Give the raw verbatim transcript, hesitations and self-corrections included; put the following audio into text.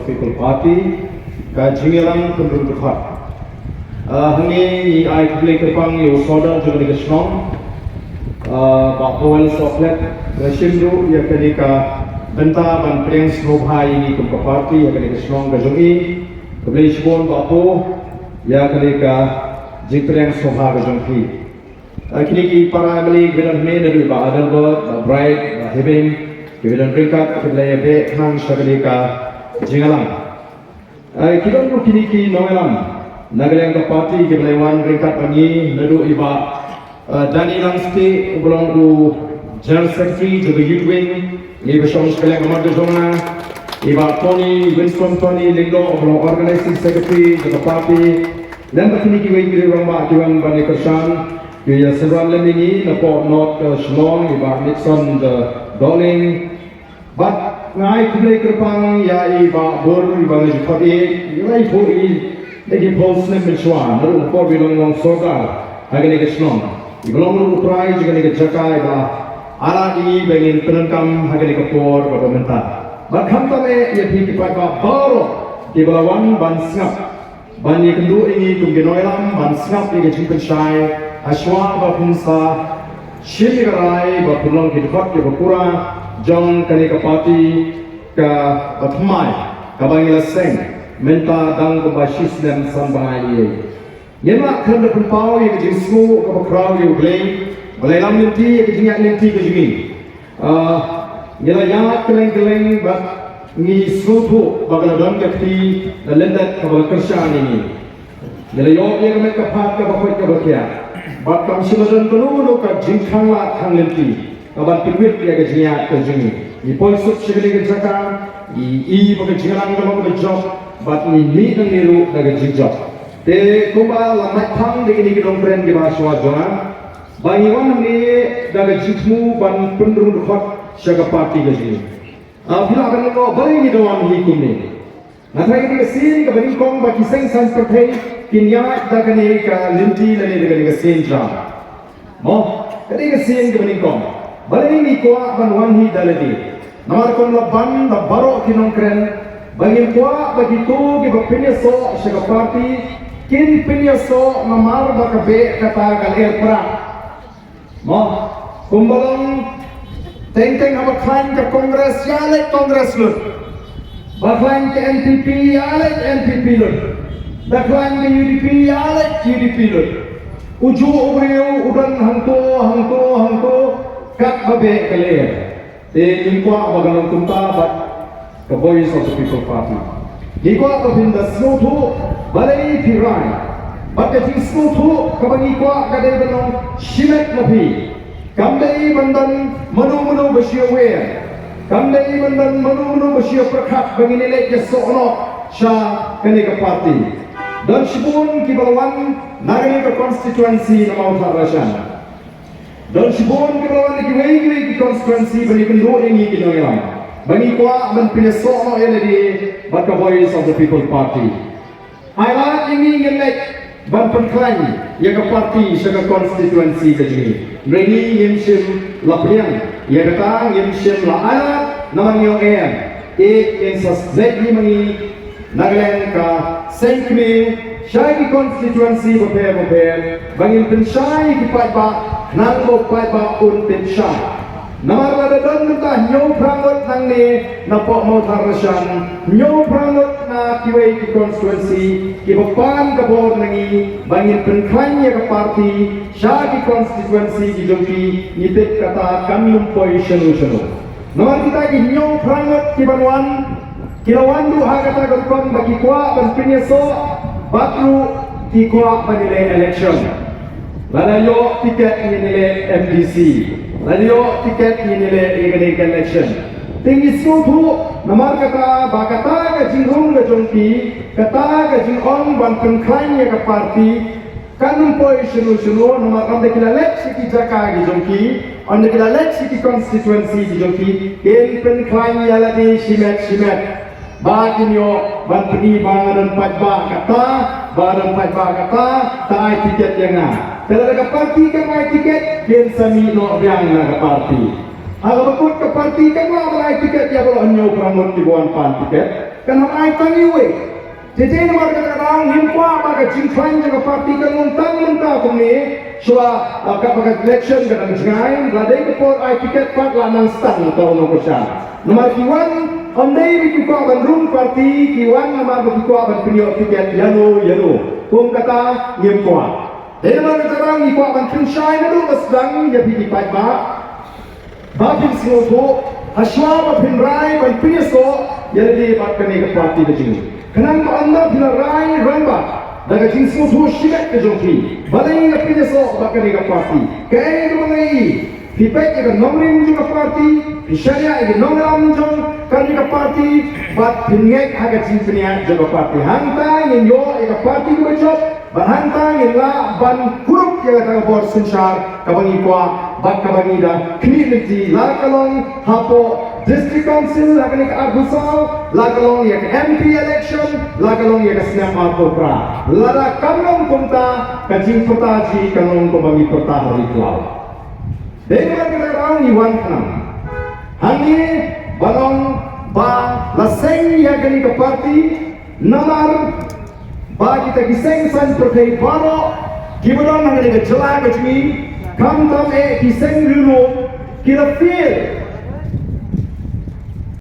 People Party, ka jingïalang pynrung dkhot. Ah, hangne ngi ai khublei kyrpang ïa u Sordar jong kane ka shnong, ah, Bah Powell Sohkhlet, ba la shim ruh ïa kane ka bynta ban pdiang sngewbha ïa ngi kum ka party ha kane ka shnong ka jong i. Khublei shibun Bah Pow ïa kane ka jingpdiang sngewbha ka jong phi. Ah, kine ki para M L A kiba don hangne naduh Bah Adelbert, Bah Bright, Bah Heming, kiba don ryngkat, kiba la ïabeh khnang sha kane ka jingïalang. Ah, ki don ruh kine ki nongïalam na ka liang ka party kiba la wan ryngkat bad ngi, naduh i Bah, ah, Danny Langstieh uba long u General Secretary jong ka Youth Wing, ngi ba shong sha ka liang ka mar ka jong nga, i Bah Tony, Winston Tony Lyngdoh uba long Organizing Secretary jong ka party, lem bad kine kiwei kiwei rangbah ki wan ban ïakyrshan, ki ïasynran lem ïa ngi napoh North, eh, Shillong, i Bah Nixon, eh, Dohling. Bad nga ai khublei kyrpang ïa i Bah Bor, i Bah Najib Habib, i la ïathuh ïa i da ki phew snem mynshuwa, naduh u por ba i long long sordar ha kane ka shnong. I ba long ruh u trai jong kane ka jaka, i ba ailad ïa ngi ba ngin pyndonkam ha kane ka por kaba mynta. Bad khamtam eh ïa phi ki paidbah baroh kiba la wan ban sngap, ban ïakynduh ïa ngi kum ki nongïalam, ban sngap ïa ka jingpynshai, hashwa ba phin sa shim ïa ka rai ba phin long ki dkhot kiba pura jong kane ka party kaba thymmai, kaba ngi la seng mynta dang kumba shi snem san bnai ïa. Ngim lah khlem da pynpaw ïa ka jingsngew kaba khraw ïa U Blei ba la ïalam lynti ïa ka jingïaid lynti ka jong ngi. Ah, ngi la ïaid kylleng kylleng bad ngi sngewthuh ba ka la don ka kti na lyndet kaba la kyrshan ïa ngi. Ngi la ïoh ïa ka met ka phad kaba koit kaba khiah. Bad kam shym la don kano kano ka jingkhang lad khang lynti kaban pynwit ïa ka jingïaid ka jong ngi. Ngi poi suk sha kane ka jaka, ngi i ba ka jingïalang ka long kaba jop, bad ngi mih nangne ruh da ka jingjop. Te kumba la mait phang da kine ki nongkren kiba shuwa jong nga, ba ngi wan hangne da ka jingthmu ban pynrung dkhot sha ka party ka jong ngi. Ah, phi lah ban ong balei ngi da wan hi kumne. Nga tharai kane ka sien kaba nyngkong ba ki seng saiñ pyrthei kin ïaid da kane ka lynti lane da kane ka sien jam. Mo, kane ka sien kaba nyngkong. Balei ngi kwah ban wan hi da lade. Namar kum la ban da baroh ki nongkren ba ngim kwah ba kito kiba pynïasoh sha ka party kin pynïasoh namar ba ka beh kata ka lyer prah. Mo, kumba long teng teng haba khlaiñ ka Congress ïa leit Congress lut. Ba khlaiñ ka N P P ïa leit N P P lut. Ba khlaiñ ka U D P ïa leit U D P lut. U juh u briew u don hangto hangto hangto kat ba beh ka lyer. Te ngim kwah ba ka long kumta bad ka Voice of the People Party. Ngi kwah ba phin da sngewthuh balei phi rai. Bad ka jingsngewthuh kaba ngi kwah ka dei ban long shimet na phi. Kam dei ban don mano mano ba shu ïawer. Kam dei ban don mano mano ba shu ïapyrkhat ba ngin ïaleit ïasoh noh sha kane ka party. Don shibun kiba la wan na kane ka constituency na Mawthadraishan. Don shibun kiba la wan na kiwei kiwei ki constituency ban ïakynduh ïa ngi ki nongïalam ba ngi kwah ban pynïasoh noh ïa lade bad ka Voice of the People Party. Ai lad ïa ngi ngin leit ban pynkhlaiñ ïa ka party sha ka constituency ka jong ngi. Hynrei ngi ngim shym la pdiang ïa kata, ngim shym la ai lad namar ngi ong em, ïeit ngin sa leit ngi ma ngi na ka liang ka seng kmie sha ki constituency bapher bapher ba ngin pynshai ïa ki paidbah khnang ba u paidbah un tip shai. Namar lada don mynta hynñiew phra ngut nangne na Mawthadraishan, hynñiew phra ngut na kiwei ki constituency kiba pan ka bor na ngi ba ngin pynkhlaiñ ïa ka party sha ki constituency ki jong ki, ngi tip kata kan ym poi shano shano. Namar kita ki hynñiew phra ngut kiban wan, ki la wan ruh ha kata ka rukom ba ki kwah ban pynïasoh bad ruh ki kwah ban ïaleh election. Lada ïoh tiket ngin ïaleh M D C, lada ïoh tiket ngin ïaleh ïa kane ka election. Te ngi sngewthuh namar kata ba kata ka jingrung ka jong ki, kata ka jingong ban pynkhlaiñ ïa ka party, kan ym poi shano shano namar ynda ki la leit sha ki jaka ki jong ki, ynda ki la leit sha ki constituency ki jong ki, kin pynkhlaiñ ïa lade shimet shimet. Ba kin ïoh ban pyni ba nga don paidbah kata, ba nga don paidbah kata, ta ai tiket ïa nga. Te lada ka party kam ai tiket, kin sa mih noh biang na ka party. Haba kut ka party kam lah ban ai tiket ïa baroh hynñiew phra ngut kiba wan pan tiket. Kan hap ai tang iwei. Te te namar kata ka daw ngim kwah ba ka jingkhlaiñ jong ka party kan long tang mynta kumne. Shuwa, ah, ka ba ka election ka dang jngai, la dei ka por ai tiket pat la nang stang ka ono ko sha. Namar ki wan, ym dei ba ki kwah ban rung party, ki wan namar ba ki kwah ban pynïoh tiket ïano ïano. Kum kata ngim kwah. Dei namar kata ka daw ngi kwah ban pynshai naduh ba sdang ïa phi ki paidbah. Ba phin sngewthuh, hashwa ba phin rai ban pynïasoh ïa lade bad kane ka party ka jong ngi. Khnang ba ynda phi la rai rangbah da ka jingsngewthuh shimet ka jong phi, balei nga pynïasoh bad kane ka party. Kaei kaba nga ïohi, phi peit ïa ka nongrim jong ka party, phi shaniah ïa ka nongrim jong kane ka party, bad phin ngeit ha ka jingpynïaid jong ka party. Hangta ngin ïoh ïa ka party kaba jop, bad hangta ngin lah ban kurup ïa kata ka bor synshar kaba ngi kwah bad kaba ngi da khmih lynti, la ka long hapoh District Council ha kane ka arphew saw, la ka long ïa ka M P election, la ka long ïa ka snem arphew phra. Lada kam long kumta, ka jingpyrta jong ngi kan long kumba ngi pyrta ha ri khlaw. Dei namar kata ka daw ngi wan khnang hangne ban ong ba la seng ïa kane ka party, namar ba kita ki seng saiñ pyrthei baroh kiba don ha kane ka jylla ka jong ngi, khamtam eh ki seng riewlum, ki la fail